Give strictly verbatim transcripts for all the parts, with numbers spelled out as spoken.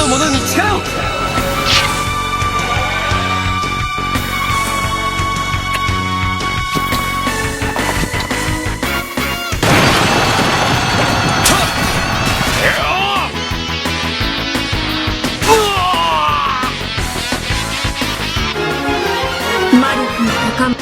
者に力を。魔力の高ま。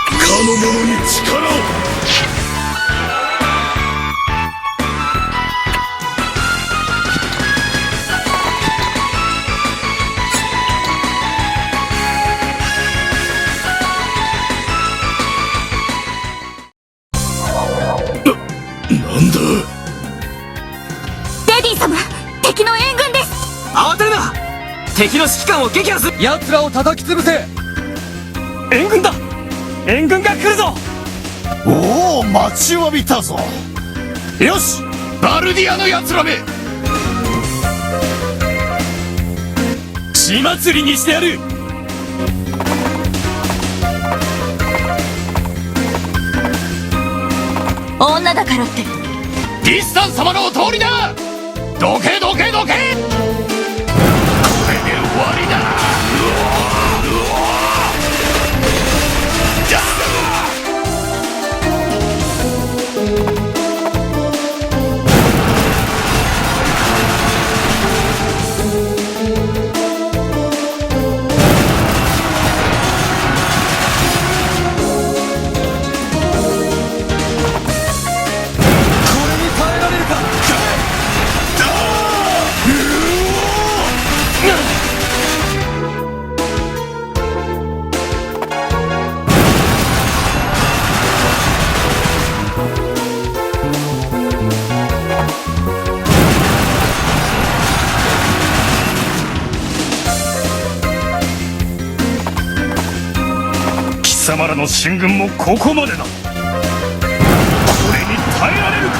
かの者に力を。 なんだ？デディ様、敵の援軍です。慌てるな。敵の指揮官を撃破する。奴らを叩き潰せ。援軍だ。援軍が来るぞ。おお、待ちわびたぞ。よし、バルディアの奴らめ、血祭りにしてやる。女だからって。リスタン様のお通りだ。どけ、どけ、どけ。これで終わりだ。うわ、うわ、だ。 これに耐えられるか。貴様らの進軍もここまでだ。これに耐えられるか。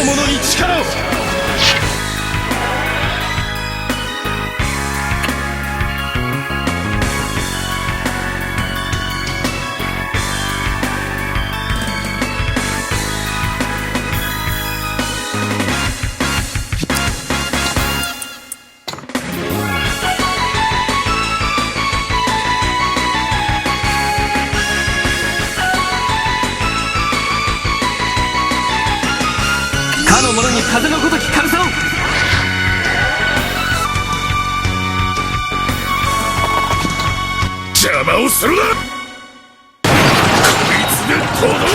者に力を。かの者に風のごとき軽さを。邪魔をするな。こいつでとどめだ。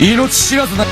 命知らずな。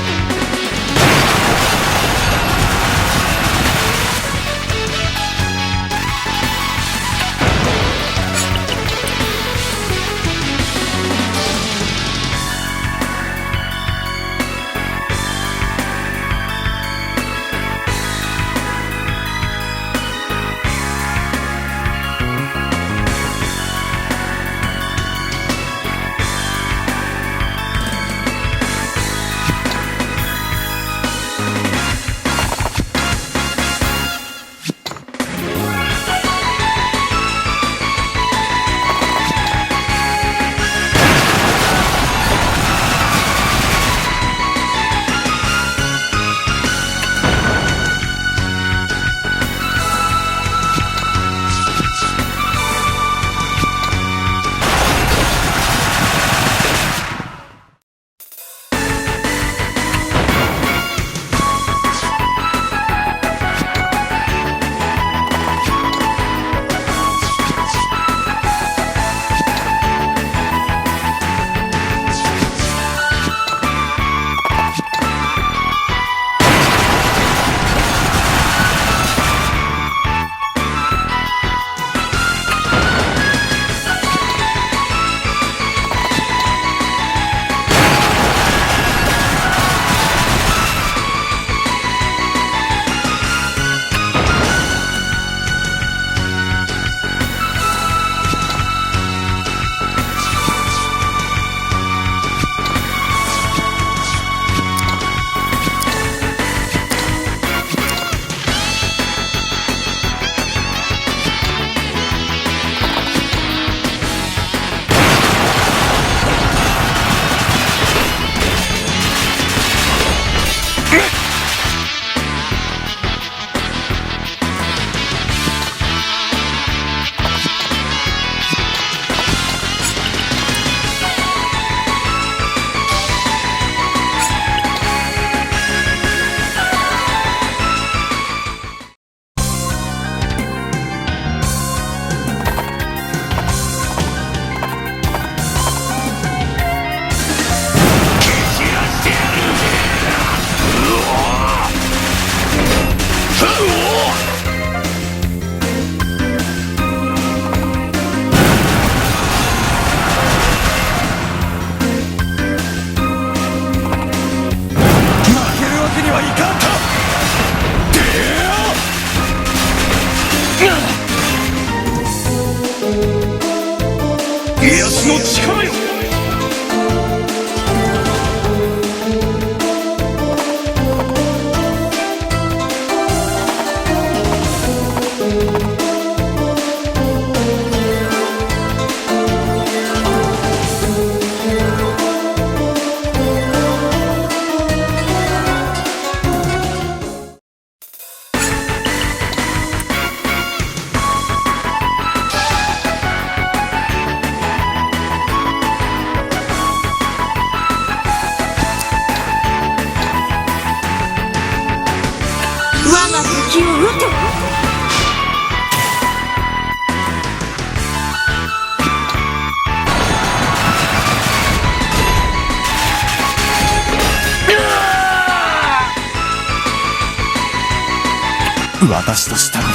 私としたら